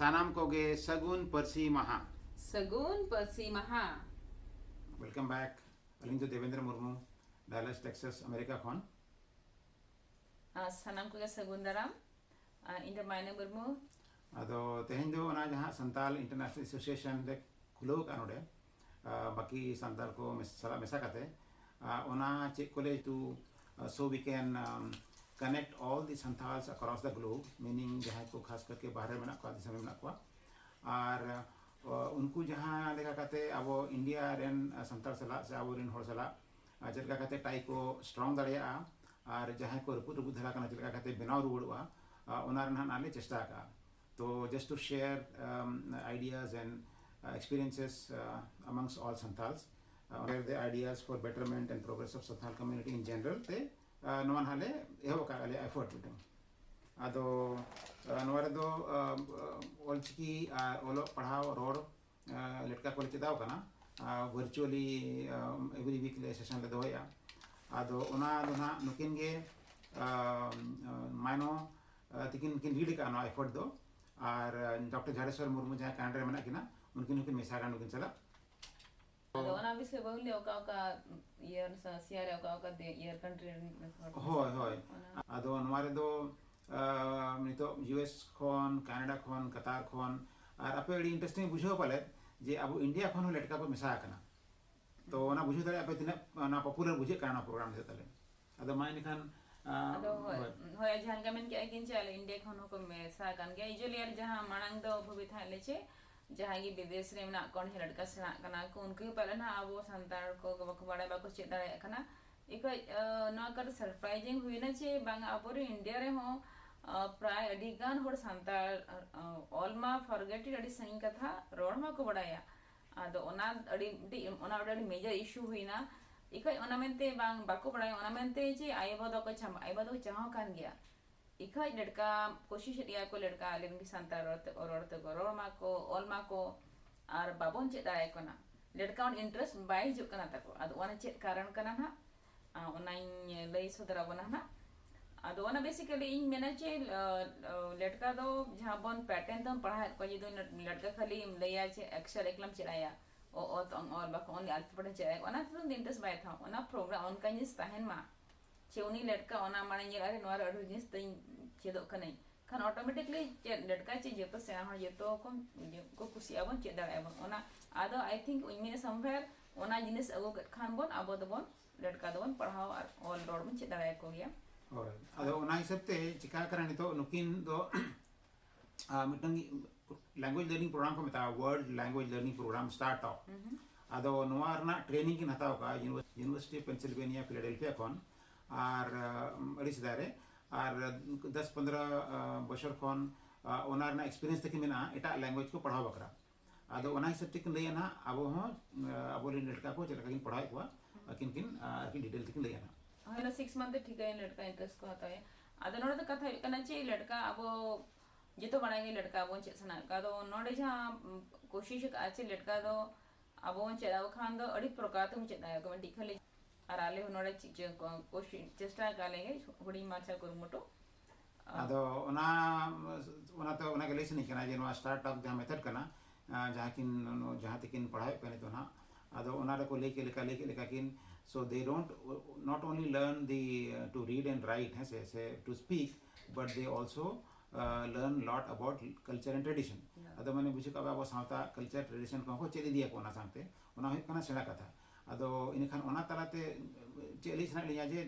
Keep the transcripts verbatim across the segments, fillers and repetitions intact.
ᱥᱟᱱᱟᱢ ᱠᱚᱜᱮ ᱥᱟᱹᱜᱩᱱ ᱯᱟᱹᱨᱥᱤ ᱢᱟᱦᱟ᱾ ᱥᱟᱹᱜᱩᱱ ᱯᱟᱹᱨᱥᱤ ᱢᱟᱦᱟ᱾ Welcome back. ᱟᱹᱞᱤᱧ ᱫᱚ ᱫᱮᱵᱮᱱᱫᱨᱚ ᱢᱩᱨᱢᱩ, ᱰᱟᱞᱟᱥ, ᱴᱮᱠᱥᱟᱥ, ᱟᱢᱮᱨᱤᱠᱟ ᱠᱷᱚᱱ᱾ ᱟᱨ ᱥᱟᱱᱟᱢ ᱠᱚᱜᱮ ᱥᱟᱹᱜᱩᱱ ᱫᱟᱨᱟᱢ᱾ ᱟᱨ ᱤᱧ ᱫᱚ ᱢᱟᱭᱱᱟ ᱢᱩᱨᱢᱩ᱾ ᱟᱫᱚ ᱛᱮᱦᱮᱧ ᱫᱚ ᱚᱱᱟ ᱡᱟᱦᱟᱸ ᱥᱟᱱᱛᱟᱞ ᱤᱱᱴᱟᱨᱱᱮᱥᱱᱟᱞ ᱮᱥᱳᱥᱤᱭᱮᱥᱚᱱ ᱞᱮ ᱠᱷᱩᱞᱟᱹᱣ ᱟᱠᱟᱫ ᱱᱚᱰᱮ, ᱟᱨ ᱵᱟᱹᱠᱤ ᱥᱟᱱᱛᱟᱲ ᱠᱚ ᱢᱮᱥ- ᱥᱟᱞᱟᱜ ᱢᱮᱥᱟ ᱠᱟᱛᱮ, ᱟᱨ ᱚᱱᱟ ᱪᱮᱫ ᱠᱚ ᱞᱟᱹᱭ ᱛᱩ, so we can um, connect all the Santals across the globe, meaning ᱡᱟᱦᱟᱸᱭ ᱠᱚ ᱠᱷᱟᱥ ᱠᱟᱨᱛᱮ ᱵᱟᱦᱨᱮ ᱢᱮᱱᱟᱜ ᱠᱚᱣᱟ, ᱫᱤᱥᱚᱢ ᱨᱮ ᱢᱮᱱᱟᱜ ᱠᱚᱣᱟ, ᱟᱨ ᱟᱨ ᱩᱱᱠᱩ ᱡᱟᱦᱟᱸ ᱞᱮᱠᱟ ᱠᱟᱛᱮ ᱟᱵᱚ ᱤᱱᱰᱤᱭᱟ ᱨᱮᱱ ᱥᱟᱱᱛᱟᱲ ᱥᱟᱞᱟᱜ ᱥᱮ ᱟᱵᱚᱨᱮᱱ ᱦᱚᱲ ᱥᱟᱞᱟᱜ ᱪᱮᱫ ᱞᱮᱠᱟ ᱠᱟᱛᱮ ᱴᱟᱭ ᱠᱚ ᱥᱴᱨᱚᱝ ᱫᱟᱲᱮᱭᱟᱜᱼᱟ, ᱟᱨ ᱡᱟᱦᱟᱸᱭ ᱠᱚ ᱨᱟᱹᱯᱩᱫ ᱨᱟᱹᱯᱩᱫ ᱫᱷᱟᱨᱟ ᱠᱟᱱᱟ ᱪᱮᱫ ᱞᱮᱠᱟ ᱠᱟᱛᱮ ᱵᱮᱱᱟᱣ ᱨᱩᱣᱟᱹᱲᱚᱜᱼᱟ, ᱚᱱᱟ ᱨᱮᱱᱟᱜ ᱞᱮ ᱪᱮᱥᱴᱟ ᱟᱠᱟᱫᱼᱟ᱾ ᱛᱚ just to share um, ideas and uh, experiences uh, amongst all Santals, uh, share the ideas for betterment and progress of Santal community in general ᱛᱮ ᱱᱚᱣᱟ ᱱᱟᱦᱟᱜ ᱞᱮ ᱮᱦᱚᱵ ᱟᱠᱟᱫ ᱞᱮ ᱮᱯᱷᱳᱨᱴ ᱢᱤᱫᱴᱟᱝ᱾ ᱟᱫᱚ ᱱᱚᱣᱟ ᱨᱮᱫᱚ ᱚᱞᱪᱤᱠᱤ ᱟᱨ ᱚᱞᱚᱜ ᱯᱟᱲᱦᱟᱣ ᱨᱚᱲ ᱞᱮᱴᱠᱟ ᱠᱚᱞᱮ ᱪᱮᱫᱟᱣ ᱠᱟᱱᱟ᱾ ᱵᱷᱟᱨᱪᱩᱣᱟᱞᱤ ᱮᱵᱨᱤ ᱣᱤᱠ ᱞᱮ ᱥᱮᱥᱚᱱ ᱞᱮ ᱫᱚᱦᱚᱭᱟ᱾ ᱟᱫᱚ ᱚᱱᱟ ᱫᱚ ᱱᱟᱦᱟᱜ ᱱᱩᱠᱤᱱ ᱜᱮ ᱢᱟᱭᱱᱚ ᱛᱤᱠᱤᱱ ᱠᱤᱱ ᱞᱤᱰ ᱟᱠᱟᱫᱼᱟ ᱱᱚᱣᱟ ᱮᱯᱷᱳᱨᱴ ᱫᱚ᱾ ᱟᱨ ᱰᱚᱠᱴᱚᱨ ᱡᱷᱟᱲᱮᱥᱣᱚᱨ ᱢᱩᱨᱢᱩ ᱡᱟᱦᱟᱸᱭ ᱠᱟᱱᱟᱰᱟ ᱨᱮ ᱢᱮᱱᱟᱜ ᱠᱤᱱᱟ, ᱩᱱᱠᱤᱱ ᱦᱚᱸᱠᱤᱱ ᱢᱮᱥᱟ ᱟᱠᱟᱱᱟ ᱱᱩᱠᱤᱱ ᱥᱟᱞᱟᱜ᱾ ᱟᱫᱚ ᱚᱱᱟ ᱵᱤᱥᱚᱭ ᱵᱟᱹᱧ ᱞᱟᱹᱭ ᱚᱠᱟ ᱚᱠᱟ ᱤᱭᱟᱹ ᱥᱮᱭᱟᱨ ᱚᱠᱟ ᱚᱠᱟ ᱤᱭᱟᱹ ᱠᱟᱱᱴᱨᱤ ᱨᱮᱱ ᱦᱚᱲ ᱠᱚ ᱦᱳᱭ ᱦᱳᱭ᱾ ᱚᱱᱟ ᱟᱫᱚ ᱱᱚᱣᱟ ᱨᱮᱫᱚ ᱟᱸ, ᱱᱤᱛᱚᱜ ᱤᱭᱩ ᱮᱥ ᱠᱷᱚᱱ, ᱠᱟᱱᱟᱰᱟ ᱠᱷᱚᱱ, ᱠᱟᱛᱟᱨ ᱠᱷᱚᱱ, ᱟᱨ ᱟᱯᱮ ᱟᱹᱰᱤ ᱤᱱᱴᱟᱨᱮᱥᱴᱤᱝ ᱵᱩᱡᱷᱟᱹᱣ ᱯᱟᱞᱮᱫ ᱡᱮ ᱟᱵᱚ ᱤᱱᱰᱤᱭᱟ ᱠᱷᱚᱱ ᱦᱚᱸ ᱞᱮᱴᱠᱟ ᱠᱚ ᱢᱮᱥᱟ ᱟᱠᱟᱱᱟ᱾ ᱛᱚ ᱚᱱᱟ ᱵᱩᱡᱷᱟᱹᱣ ᱫᱟᱲᱮᱭᱟᱜ ᱟᱯᱮ ᱛᱤᱱᱟᱹᱜ ᱚᱱᱟ ᱯᱚᱯᱩᱞᱟᱨ ᱵᱩᱡᱷᱟᱹᱜ ᱠᱟᱱᱟ ᱚᱱᱟ ᱯᱨᱳᱜᱨᱟᱢ ᱨᱮ ᱛᱟᱦᱞᱮ᱾ ᱟᱫᱚ ᱢᱟ ᱮᱱᱠᱷᱟᱱ ᱟᱸ, ᱟᱫᱚ ᱦᱳᱭ, ᱦᱳᱭ ᱡᱟᱦᱟᱸ ᱞᱮᱠᱟ ᱢᱮᱱ ᱠᱮᱜᱼᱟ ᱠᱤᱱ ᱪᱮ ᱟᱞᱮ ᱤᱱᱰᱤᱭᱟ ᱠᱷᱚᱱ ᱦᱚᱸᱠᱚ ᱢᱮᱥᱟ ᱟᱠᱟᱱ ᱜᱮᱭᱟ᱾ ᱤᱡᱚᱞᱤᱭᱟᱨ ᱡᱟᱦᱟᱸ ᱢᱟᱲᱟᱝ ᱫᱚ ᱵᱷᱩᱵᱤ ᱛᱟᱦᱮᱸᱫ ᱞᱮ ᱪᱮ ᱡᱟᱦᱟᱸᱭ ᱜᱮ ᱵᱤᱫᱮᱥ ᱨᱮ ᱢᱮᱱᱟᱜ ᱠᱚᱣᱟ ᱞᱮᱴᱠᱟ ᱥᱮᱬᱟᱜ ᱠᱟᱱᱟ ᱠᱚ, ᱩᱱᱠᱩ ᱜᱮ ᱯᱟᱞᱮ ᱱᱟᱦᱟᱜ ᱟᱵᱚ ᱥᱟᱱᱛᱟᱲ ᱠᱚ ᱵᱟᱠᱚ ᱵᱟᱲᱟᱭ, ᱵᱟᱠᱚ ᱪᱮᱫ ᱫᱟᱲᱮᱭᱟᱜ ᱠᱟᱱᱟ᱾ ᱤᱠᱷᱟᱹᱡ ᱟᱸ, ᱱᱚᱣᱟ ᱠᱟᱹᱴᱤᱡ ᱥᱟᱨᱯᱨᱟᱭᱡᱤᱝ ᱦᱩᱭᱱᱟ ᱡᱮ ᱵᱟᱝ ᱟᱵᱚᱨᱮᱱ ᱤᱱᱰᱤᱭᱟ ᱨᱮᱦᱚᱸ ᱟᱸ, ᱯᱨᱟᱭ ᱟᱹᱰᱤ ᱜᱟᱱ ᱦᱚᱲ ᱥᱟᱱᱛᱟᱲ ᱟᱸ, ᱚᱞ ᱢᱟ ᱯᱷᱚᱨᱜᱮᱴ ᱤᱴ, ᱟᱹᱰᱤ ᱥᱟᱺᱜᱤᱧ ᱠᱟᱛᱷᱟ, ᱨᱚᱲ ᱦᱚᱸ ᱵᱟᱠᱚ ᱵᱟᱲᱟᱭᱟ᱾ ᱟᱫᱚ ᱚᱱᱟ ᱟᱹᱰᱤ ᱢᱤᱫᱴᱤᱡ ᱚᱱᱟ ᱟᱹᱰᱤ ᱟᱹᱰᱤ ᱢᱮᱡᱟᱨ ᱤᱥᱩ ᱦᱩᱭᱱᱟ᱾ ᱤᱠᱷᱟᱹᱡ ᱚᱱᱟ ᱢᱮᱱᱛᱮ ᱵᱟᱝ ᱵᱟᱠᱚ ᱵᱟᱲᱟᱭᱟ, ᱚᱱᱟ ᱢᱮᱱᱛᱮ ᱡᱮ ᱟᱭᱳ ᱵᱟᱵᱟ ᱫᱚᱠᱚ ᱪᱟᱢ- ᱟᱭᱳ ᱵᱟᱵᱟ ᱫᱚᱠᱚ ᱪᱟᱦᱟᱣ ᱠᱟᱱ ᱜᱮᱭᱟ᱾ ᱤᱠᱷᱟᱹᱡ ᱞᱮᱴᱠᱟ ᱠᱳᱥᱤᱥ ᱮᱫ ᱜᱮᱭᱟ ᱠᱚ ᱞᱮᱴᱠᱟ ᱟᱞᱮ ᱨᱮᱱ ᱜᱮ ᱥᱟᱱᱛᱟᱲ ᱨᱚᱲ ᱛᱮ ᱨᱚᱲ ᱛᱮᱠᱚ ᱨᱚᱲ ᱢᱟᱠᱚ, ᱚᱞ ᱢᱟᱠᱚ, ᱟᱨ ᱵᱟᱵᱚᱱ ᱪᱮᱫ ᱫᱟᱲᱮᱭᱟᱠᱚ ᱠᱟᱱᱟ᱾ ᱞᱮᱴᱠᱟ ᱚᱱᱟ ᱤᱱᱴᱟᱨᱮᱥᱴ ᱵᱟᱭ ᱦᱤᱡᱩᱜ ᱠᱟᱱᱟ ᱛᱟᱠᱚ᱾ ᱟᱫᱚ ᱚᱱᱟ ᱪᱮᱫ ᱠᱟᱨᱚᱱ ᱠᱟᱱᱟ ᱱᱟᱦᱟᱜ, ᱟᱸ, ᱚᱱᱟᱧ ᱞᱟᱹᱭ ᱥᱚᱫᱚᱨ ᱟᱵᱚᱱᱟ ᱱᱟᱦᱟᱜ᱾ ᱟᱫᱚ ᱚᱱᱟ basically ᱤᱧ ᱢᱮᱱᱟ ᱡᱮ, ᱟ, ᱟ, ᱞᱮᱴᱠᱟ ᱫᱚ ᱡᱟᱦᱟᱸ ᱵᱚᱱ pattern ᱛᱮᱵᱚᱱ ᱯᱟᱲᱦᱟᱣᱮᱫ ᱠᱚᱣᱟ, ᱡᱩᱫᱤ ᱞᱮᱴᱠᱟ ᱠᱷᱟᱹᱞᱤᱢ ᱞᱟᱹᱭᱟ ᱡᱮ ᱚᱠᱥᱚᱨ ᱮᱠᱞᱟᱢ ᱪᱮᱫ ᱟᱭᱟ, ᱚ, ᱚ, ᱛᱚᱝ, ᱚᱞ, ᱵᱟᱠᱷᱟᱱ only alphabet ᱮ ᱪᱮᱫ ᱟᱭᱟ, ᱚᱱᱟ ᱛᱮᱫᱚ ᱩᱱᱤ interest ᱵᱟᱭ ᱦᱟᱛᱟᱣᱟ᱾ ᱚᱱᱟ program ᱚᱱᱠᱟ ᱡᱤᱱᱤᱥ ᱛᱟᱦᱮᱱ ᱢᱟ, ᱪᱮ ᱩᱱᱤ ᱞᱮᱴᱠᱟ ᱚᱱᱟ ᱢᱟᱱᱮ ᱧᱮᱞ, "ᱟᱨᱮ, ᱱᱚᱣᱟ ᱨᱮ ᱟᱹᱰᱤ ᱡᱤᱱᱤᱥ ᱛᱤᱧ ᱪᱮᱫᱚᱜ ᱠᱟᱹᱱᱟᱹᱧ", ᱠᱷᱟᱱ automatically ᱪᱮᱫ ᱞᱮᱴᱠᱟ ᱪᱮ ᱡᱚᱛᱚ ᱥᱮᱬᱟ ᱦᱚᱲ ᱡᱚᱛᱚ ᱠᱚ, ᱠᱚ ᱠᱩᱥᱤᱭᱟᱜᱼᱟ ᱵᱚᱱ, ᱪᱮᱫ ᱫᱟᱲᱮᱭᱟᱜᱼᱟ ᱵᱚᱱ᱾ ᱚᱱᱟ ᱟᱫᱚ I think ᱤᱧ ᱢᱮᱱᱟ somewhere ᱚᱱᱟ ᱡᱤᱱᱤᱥ ᱟᱹᱜᱩ ᱠᱮᱫ ᱠᱷᱟᱱ ᱵᱚᱱ, ᱟᱵᱚ ᱫᱚᱵᱚᱱ ᱞᱮᱴᱠᱟ ᱫᱚᱵᱚᱱ ᱯᱟᱲᱦᱟᱣ ᱟᱨ ᱚᱞ ᱨᱚᱲ ᱵᱚᱱ ᱪᱮᱫ ᱫᱟᱲᱮᱭᱟᱠᱚ ᱜᱮᱭᱟ᱾ ᱦᱳᱭ, ᱟᱫᱚ ᱚᱱᱟ ᱦᱤᱥᱟᱹᱵ ᱛᱮ ᱪᱤᱠᱟ ᱠᱟᱱᱟ ᱱᱤᱛᱚᱜ ᱱᱩᱠᱤᱱ ᱫᱚ ᱟᱨ ᱢᱤᱫᱴᱟᱝ language learning program ᱠᱚ ᱢᱮᱛᱟᱜᱼᱟ, World Language Learning Program, STARTOP᱾ ᱟᱫᱚ ᱱᱚᱣᱟ ᱨᱮᱱᱟᱜ training ᱠᱤᱱ ᱦᱟᱛᱟᱣ ᱠᱟᱜᱼᱟ University of Pennsylvania Philadelphia ᱠᱷᱚᱱ, ᱟᱨ ᱟᱹᱰᱤ ᱥᱮᱫᱟᱭ ᱨᱮ, ᱟᱨ ᱫᱚᱥ ᱯᱚᱱᱫᱽᱨᱚ ᱵᱚᱪᱷᱚᱨ ᱠᱷᱚᱱ ᱚᱱᱟ ᱨᱮᱱᱟᱜ experience ᱛᱟᱹᱠᱤᱱ ᱢᱮᱱᱟᱜᱼᱟ ᱮᱴᱟᱜ language ᱠᱚ ᱯᱟᱲᱦᱟᱣ ᱵᱟᱠᱷᱨᱟ᱾ ᱟᱫᱚ ᱚᱱᱟ ᱦᱤᱥᱟᱹᱵ ᱛᱮᱠᱤᱱ ᱞᱟᱹᱭᱟ ᱱᱟᱦᱟᱜ, ᱟᱵᱚ ᱦᱚᱸ ᱟᱵᱚᱨᱮᱱ ᱞᱮᱴᱠᱟ ᱠᱚ ᱪᱮᱫ ᱞᱮᱠᱟ ᱠᱤᱱ ᱯᱟᱲᱦᱟᱣᱮᱫ ᱠᱚᱣᱟ, ᱟᱹᱠᱤᱱ ᱠᱤᱱ ᱟᱨᱠᱤ detail ᱛᱮᱠᱤᱱ ᱞᱟᱹᱭᱟ ᱱᱟᱦᱟᱜ᱾ ᱦᱳᱭ, ᱚᱱᱟ six month ᱛᱮ ᱴᱷᱤᱠᱟᱹᱭᱟ ᱞᱮᱴᱠᱟ interest ᱠᱚ ᱦᱟᱛᱟᱣᱟ᱾ ᱟᱫᱚ ᱱᱚᱰᱮ ᱫᱚ ᱠᱟᱛᱷᱟ ᱦᱩᱭᱩᱜ ᱠᱟᱱᱟ ᱪᱮᱫ ᱞᱮᱴᱠᱟ ᱟᱵᱚ ᱡᱚᱛᱚ ᱵᱟᱲᱟᱭ ᱜᱮ ᱞᱮᱴᱠᱟ ᱟᱵᱚ ᱪᱮᱫ ᱥᱟᱱᱟ ᱠᱚᱣᱟ᱾ ᱟᱫᱚ ᱱᱚᱰᱮ ᱡᱟᱦᱟᱸ ᱠᱳᱥᱤᱥ ᱟᱠᱟᱫᱼᱟ ᱪᱮᱫ ᱞᱮᱴᱠᱟ ᱫᱚ ᱟᱵᱚ ᱵᱚᱱ ᱪᱮᱫ ᱟᱠᱚ ᱠᱷᱟᱱ ᱫᱚ ᱟᱹᱰᱤ ᱯᱨᱚᱠᱟᱨ ᱛᱮᱵᱚᱱ ᱪᱮᱫ ᱫᱟᱲᱮᱭᱟᱠᱚᱣᱟ ᱢᱤᱫᱴᱤᱡ ᱠᱷᱟᱹᱞᱤ᱾ ᱟᱨ ᱟᱞᱮ ᱦᱚᱸ ᱱᱚᱰᱮ ᱪᱮᱫ ᱪᱮᱫ ᱠᱚ ᱠᱳᱥᱤᱥ ᱪᱮᱥᱴᱟ ᱟᱠᱟᱫ ᱞᱮ ᱦᱩᱰᱤᱧ ᱢᱟᱪᱷᱟ ᱠᱩᱨᱩᱢᱩᱴᱩ᱾ ᱟᱫᱚ ᱚᱱᱟ, ᱚᱱᱟᱛᱮ ᱚᱱᱟᱜᱮ ᱞᱟᱹᱭ ᱥᱟᱱᱟᱧ ᱠᱟᱱᱟ ᱡᱮ ᱱᱚᱣᱟ STARTOP ᱡᱟᱦᱟᱸ method ᱠᱟᱱᱟ, ᱟᱸ, ᱡᱟᱦᱟᱸ ᱠᱤᱱ, ᱡᱟᱦᱟᱸ ᱛᱮᱠᱤᱱ ᱯᱟᱲᱦᱟᱣᱮᱫ ᱠᱚᱣᱟ ᱱᱤᱛᱚᱜ ᱱᱟᱦᱟᱜ, ᱟᱫᱚ ᱚᱱᱟ ᱨᱮᱠᱚ ᱞᱟᱹᱭ ᱠᱮᱫ ᱞᱮᱠᱟ, ᱞᱟᱹᱭ ᱠᱮᱫ ᱞᱮᱠᱟ ᱠᱤᱱ, so they don't not only learn the, uh, to read and write, ᱦᱮᱸ ᱥᱮ, ᱥᱮ to speak, but they also, uh, learn lot about culture and tradition. ᱟᱫᱚ ᱢᱟᱱᱮ ᱵᱩᱡᱷᱟᱹᱣ ᱠᱟᱜ ᱵᱮᱱ ᱟᱵᱚ ᱥᱟᱶᱛᱟ culture tradition ᱠᱚᱦᱚᱸ ᱠᱚ ᱪᱮᱫ ᱤᱫᱤᱭᱟᱠᱚ ᱚᱱᱟ ᱥᱟᱶᱛᱮ, ᱚᱱᱟ ᱦᱩᱭᱩᱜ ᱠᱟᱱᱟ ᱥᱮᱬᱟ ᱠᱟᱛᱷᱟ᱾ ᱟᱫᱚ ᱤᱱᱟᱹᱠᱷᱟᱱ ᱚᱱᱟ ᱛᱟᱞᱟᱛᱮ ᱪᱮᱫ ᱞᱟᱹᱭ ᱥᱟᱱᱟᱭᱮᱫ ᱞᱤᱧᱟ ᱡᱮ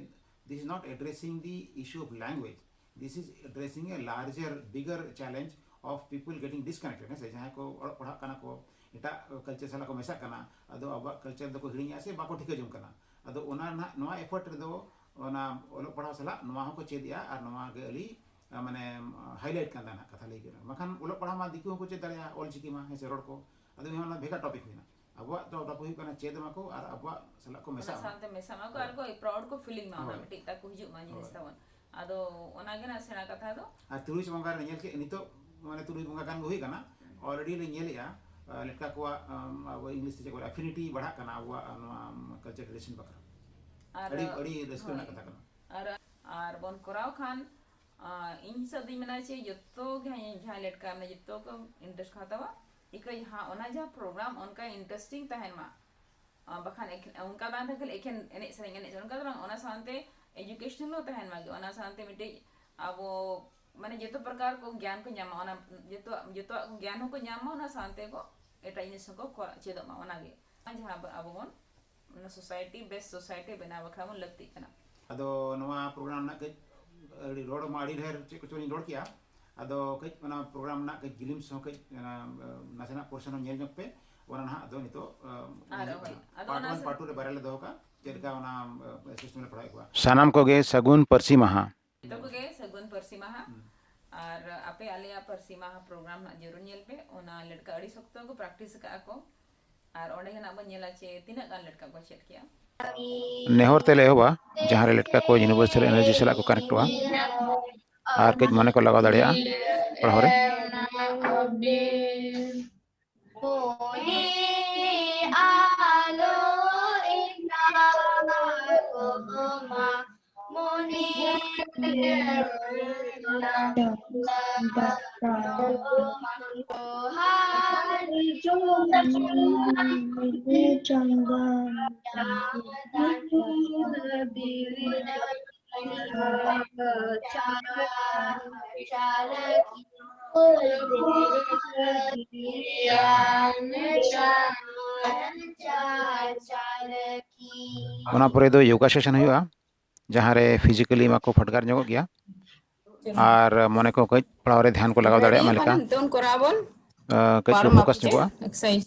this is not addressing the issue of language. This is addressing a larger, bigger challenge of people getting disconnected. ᱦᱮᱸ ᱥᱮ, ᱡᱟᱦᱟᱸᱭ ᱠᱚ ᱚᱞᱚᱜ ᱯᱟᱲᱦᱟᱜ ᱠᱟᱱᱟ ᱠᱚ, ᱮᱴᱟᱜ culture ᱥᱟᱞᱟᱜ ᱠᱚ ᱢᱮᱥᱟᱜ ᱠᱟᱱᱟ, ᱟᱫᱚ ᱟᱵᱚᱣᱟᱜ culture ᱫᱚᱠᱚ ᱦᱤᱲᱤᱧᱮᱜᱼᱟ ᱥᱮ ᱵᱟᱠᱚ ᱴᱷᱤᱠᱟᱹ ᱡᱚᱝ ᱠᱟᱱᱟ᱾ ᱟᱫᱚ ᱚᱱᱟ ᱱᱟᱦᱟᱜ, ᱱᱚᱣᱟ effort ᱨᱮᱫᱚ ᱚᱱᱟ ᱚᱞᱚᱜ ᱯᱟᱲᱦᱟᱣ ᱥᱟᱞᱟᱜ ᱱᱚᱣᱟ ᱦᱚᱸᱠᱚ ᱪᱮᱫᱮᱜᱼᱟ, ᱟᱨ ᱱᱚᱣᱟ ᱜᱮ ᱟᱹᱰᱤ, ᱟ, ᱢᱟᱱᱮ, highlight ᱠᱟᱱ ᱛᱟᱦᱮᱱᱟ ᱠᱟᱛᱷᱟ ᱞᱟᱹᱭ ᱜᱟᱱᱚᱜᱼᱟ᱾ ᱵᱟᱠᱷᱟᱱ ᱚᱞᱚᱜ ᱯᱟᱲᱦᱟᱣ ᱢᱟ ᱫᱤᱠᱩ ᱦᱚᱸᱠᱚ ᱪᱮᱫ ᱫᱟᱲᱮᱭᱟᱜᱼᱟ, ᱚᱞ ᱪᱤᱠᱤ ᱢᱟ, ᱦᱮᱸ ᱥᱮ, ᱨᱚᱲ ᱠᱚ᱾ ᱟᱫᱚ ᱱᱚᱣᱟ ᱵᱷᱮᱜᱟᱨ topic ᱦᱩᱭᱱᱟ᱾ ᱟᱵᱚᱣᱟᱜ ᱫᱚ topic ᱦᱩᱭᱩᱜ ᱠᱟᱱᱟ ᱪᱮᱫ ᱢᱟᱠᱚ ᱟᱨ ᱟᱵᱚᱣᱟᱜ ᱥᱟᱞᱟᱜ ᱠᱚ ᱚᱱᱟ ᱢᱮᱥᱟᱜ ᱢᱟ᱾ ᱥᱟᱶᱛᱮ ᱢᱮᱥᱟᱜ ᱢᱟᱠᱚ ᱟᱨ ᱦᱳᱭ᱾ ᱠᱚ proud ᱠᱚ feeling ᱢᱟ, ᱚᱱᱟ ᱦᱳᱭ᱾ ᱢᱤᱫᱴᱤᱡ ᱛᱟᱠᱚ ᱦᱤᱡᱩᱜ ᱢᱟ ᱡᱤᱱᱤᱥ ᱦᱳᱭ᱾ ᱛᱟᱵᱚᱱ᱾ ᱟᱫᱚ ᱚᱱᱟᱜᱮ ᱱᱟᱜ ᱥᱮᱬᱟ ᱠᱟᱛᱷᱟ ᱫᱚ᱾ ᱟᱨ ᱛᱩᱨᱩᱭ ᱵᱚᱸᱜᱟ ᱨᱮ ᱧᱮᱞ ᱠᱮᱫ, ᱱᱤᱛᱚᱜ ᱢᱟᱱᱮ ᱛᱩᱨᱩᱭ ᱵᱚᱸᱜᱟ ᱜᱟᱱ ᱜᱮ ᱦᱩᱭ ᱠᱟᱱᱟ, already ᱞᱮ ᱧᱮᱞᱮᱜᱼᱟ, ᱟ, ᱞᱮᱴᱠᱟ ᱠᱚᱣᱟᱜ, ᱟᱢ, ᱟᱵᱚ English ᱛᱮ ᱪᱮᱫ ᱠᱚ ᱞᱟᱹᱭᱟ, affinity ᱵᱟᱲᱦᱟᱜ ᱠᱟᱱᱟ ᱟᱵᱚᱣᱟᱜ, ᱱᱚᱣᱟ, ᱟᱢ, culture tradition ᱵᱟᱠᱷᱨᱟ᱾ ᱟᱨ, ᱟᱹᱰᱤ, ᱟᱹᱰᱤ ᱨᱟᱹᱥᱠᱟᱹ ᱨᱮᱱᱟᱜ ᱦᱳᱭ᱾ ᱠᱟᱛᱷᱟ ᱠᱟᱱᱟ᱾ ᱟᱨ ᱟᱨ ᱵᱚᱱ ᱠᱚᱨᱟᱣ ᱠᱷᱟᱱ, ᱟᱸ, ᱤᱧ ᱦᱤᱥᱟᱹᱵ ᱫᱚᱧ ᱢᱮᱱᱟ ᱪᱮ ᱡᱚᱛᱚ ᱜᱮ ᱦᱟᱸᱜ ᱡᱟᱦᱟᱸᱭ ᱞᱮᱴᱠᱟ ᱢᱮᱱᱟᱜ ᱡᱚᱛᱚ ᱠᱚ interest ᱠᱚ ᱦᱟᱛᱟᱣᱟ᱾ ᱤᱠᱟᱹ ᱡᱟᱦᱟᱸ ᱚᱱᱟ ᱡᱟᱦᱟᱸ program ᱚᱱᱠᱟ interesting ᱛᱟᱦᱮᱱ ᱢᱟ᱾ ᱟᱸ, ᱵᱟᱠᱷᱟᱱ ᱮᱠᱷᱮᱱ, ᱚᱱᱠᱟ ᱵᱟᱝ ᱛᱟᱦᱮᱸ ᱠᱷᱟᱱ ᱮᱠᱷᱮᱱ ᱮᱱᱮᱡ ᱥᱮᱨᱮᱧ, ᱮᱱᱮᱡ ᱥᱮᱨᱮᱧ ᱚᱱᱠᱟ ᱫᱚ ᱵᱟᱝ, ᱚᱱᱟ ᱥᱟᱶᱛᱮ educational ᱦᱚᱸ ᱛᱟᱦᱮᱱ ᱢᱟ, ᱚᱱᱟ ᱥᱟᱶᱛᱮ ᱢᱤᱫᱴᱤᱡ ᱟᱵᱚ ᱢᱟᱱᱮ ᱡᱚᱛᱚ ᱯᱨᱚᱠᱟᱨ ᱠᱚ ᱜᱮᱭᱟᱱ ᱠᱚ ᱧᱟᱢᱟ, ᱚᱱᱟ ᱡᱚᱛᱚ, ᱡᱚᱛᱚᱣᱟᱜ ᱠᱚ ᱜᱮᱭᱟᱱ ᱦᱚᱸᱠᱚ ᱧᱟᱢ ᱢᱟ, ᱚᱱᱟ ᱥᱟᱶᱛᱮ ᱠᱚ ᱮᱴᱟᱜ ᱡᱤᱱᱤᱥ ᱦᱚᱸᱠᱚ ᱠᱚᱨᱟᱣ ᱪᱮᱫᱚᱜ ᱢᱟ, ᱚᱱᱟᱜᱮ ᱡᱟᱦᱟᱸ ᱟᱵᱚ, ᱟᱵᱚ ᱵᱚᱱ ᱚᱱᱟ society, best society ᱵᱮᱱᱟᱣ ᱵᱟᱠᱷᱨᱟ ᱵᱚᱱ ᱞᱟᱹᱠᱛᱤᱜ ᱠᱟᱱᱟ᱾ ᱟᱫᱚ ᱱᱚᱣᱟ program ᱨᱮᱱᱟᱜ ᱠᱟᱹᱡ ᱟᱹᱰᱤ ᱨᱚᱲ ᱢᱟ ᱟᱹᱰᱤ ᱰᱷᱮᱨ ᱪᱮᱫ ᱠᱚᱪᱚ ᱞᱤᱧ ᱨᱚᱲ ᱠᱮᱜᱼᱟ, ᱟᱫᱚ ᱠᱟᱹᱡ ᱚᱱᱟ program ᱨᱮᱱᱟᱜ ᱠᱟᱹᱡ glimpse ᱦᱚᱸ ᱠᱟᱹᱡ ᱚᱱᱟ, ᱱᱟᱥᱮᱱᱟᱜ portion ᱦᱚᱸ ᱧᱮᱞ ᱧᱚᱜ ᱯᱮ, ᱚᱱᱟ ᱱᱟᱦᱟᱜ ᱟᱫᱚ ᱱᱤᱛᱚᱜ, ᱟᱸ, ᱟᱨ ᱦᱳᱭ, ᱟᱫᱚ part ᱚᱱᱟ one, ᱥᱟ- part two ᱨᱮ ᱵᱟᱨᱭᱟ ᱞᱮ ᱫᱚᱦᱚ ᱠᱟᱜᱼᱟ, ᱪᱮᱫ ᱞᱮᱠᱟ ᱚᱱᱟ, ᱟᱸ, system ᱞᱮ ᱯᱟᱲᱦᱟᱣᱮᱫ ᱠᱚᱣᱟ᱾ ᱥᱟᱱᱟᱢ ᱠᱚᱜᱮ ᱥᱟᱹᱜᱩᱱ ᱯᱟᱹᱨᱥᱤ ᱢᱟᱦᱟ᱾ ᱡᱚᱛᱚ ᱠᱚᱜᱮ ᱥᱟᱹᱜᱩᱱ ᱯᱟᱹᱨᱥᱤ ᱢᱟᱦᱟ᱾ ᱦᱩᱸ᱾ ᱟᱨ ᱟᱯᱮ ᱟᱞᱮᱭᱟᱜ ᱯᱟᱹᱨᱥᱤ ᱢᱟᱦᱟ program ᱱᱟᱜ ᱡᱟᱹᱨᱩᱲ ᱧᱮᱞ ᱯᱮ, ᱚᱱᱟ ᱞᱮᱴᱠᱟ ᱟᱹᱰᱤ ᱥᱚᱠᱛᱚ ᱠᱚ practice ᱟᱠᱟᱫᱼᱟ ᱠᱚ, ᱟᱨ ᱚᱸᱰᱮ ᱜᱮ ᱱᱟᱜ ᱵᱚᱱ ᱧᱮᱞᱟ ᱪᱮ ᱛᱤᱱᱟᱹᱜ ᱜᱟᱱ ᱞᱮᱴᱠᱟ ᱠᱚ ᱪᱮᱫ ᱠᱮᱜᱼᱟ᱾ ᱱᱮᱦᱚᱨ ᱛᱮᱞᱮ ᱮᱦᱚᱵᱟ, ᱡᱟᱦᱟᱸ ᱨᱮ ᱞᱮᱴᱠᱟ ᱠᱚ Universal Energy ᱥᱟᱞᱟᱜ ᱠᱚ connectᱚᱜᱼᱟ ᱟᱨ ᱠᱟᱹᱡ ᱢᱚᱱᱮ ᱠᱚ ᱞᱟᱜᱟᱣ ᱫᱟᱲᱮᱭᱟᱜᱼᱟ ᱯᱟᱲᱦᱟᱣ ᱨᱮ᱾ ᱚᱱᱟ ᱯᱚᱨᱮ ᱫᱚ yoga session ᱦᱩᱭᱩᱜᱼᱟ, ᱡᱟᱦᱟᱸ ᱨᱮ physically ᱢᱟᱠᱚ ᱯᱷᱟᱰᱜᱟᱨ ᱧᱚᱜᱚᱜ ᱜᱮᱭᱟ ᱟᱨ ᱢᱚᱱᱮ ᱠᱚ ᱠᱟᱹᱡ ᱯᱟᱲᱦᱟᱣ ᱨᱮ ᱫᱷᱮᱭᱟᱱ ᱠᱚ ᱞᱟᱜᱟᱣ ᱫᱟᱲᱮᱭᱟᱜ ᱢᱟ ᱞᱮᱠᱟ᱾ ᱱᱤᱛᱚᱝ ᱠᱚᱨᱟᱣ ᱵᱚᱱ ᱟᱸ, ᱠᱟᱹᱡ ᱠᱚ focus ᱧᱚᱜᱚᱜᱼᱟ᱾ Exercise.